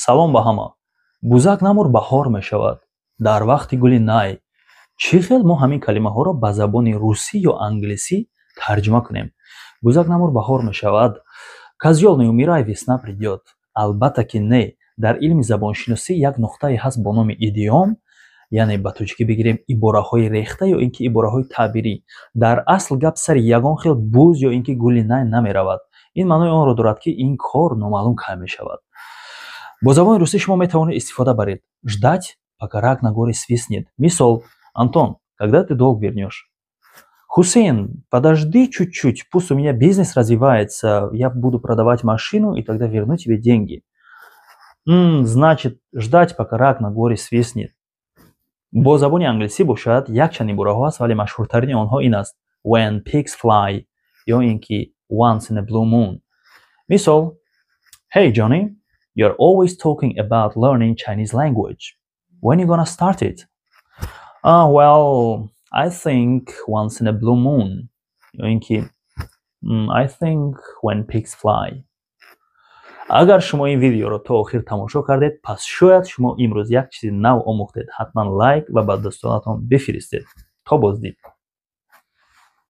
Салом ба ҳама. Бузак намур, баҳор мешавад. Дар вақти гули най. Чӣ хел мо ҳамин калимаҳоро ба забони русӣ ё англисӣ тарҷума кунем? Бузак намур, баҳор мешавад. Козёл, не умирай, весна придёт. Албатта ки не. Дар илми забоншиносӣ як нуқтае ҳаст бо номи идиом, яъне ба тоҷикӣ бигирем, ибораҳои рехта ё ин ки ибораҳои таъбирӣ. Дар асл гап сари ягон хел буз ё ин ки гули най намеравад. Ин маънои онро дорад, ки ин кор номаълум кай мешавад. Бо забони русӣ шумо метавонед истифода баред: ждать, пока рак на горе свистнет. Мисол: Антон, когда ты долг вернешь? Хусейн, подожди чуть-чуть, пусть у меня бизнес развивается, я буду продавать машину и тогда верну тебе деньги. Значит, ждать, пока рак на горе свистнет. Бо забони англисӣ бошад, якчанд ибораҳо ҳаст, вале машҳуртарини онҳо ин аст: when pigs fly ё ин ки once in a blue moon. Мисол: Hey Johnny, you're always talking about learning Chinese language. When you gonna start it? Ah, well, I think once in a blue moon. Ё ин ки I think when pigs fly. Агар шумо ин видеоро то охир тамошо кардед, пас шояд шумо имрӯз як чизи нав омӯхтед. Ҳатман лайк ва ба дӯстонатон бифиристед. То боздид.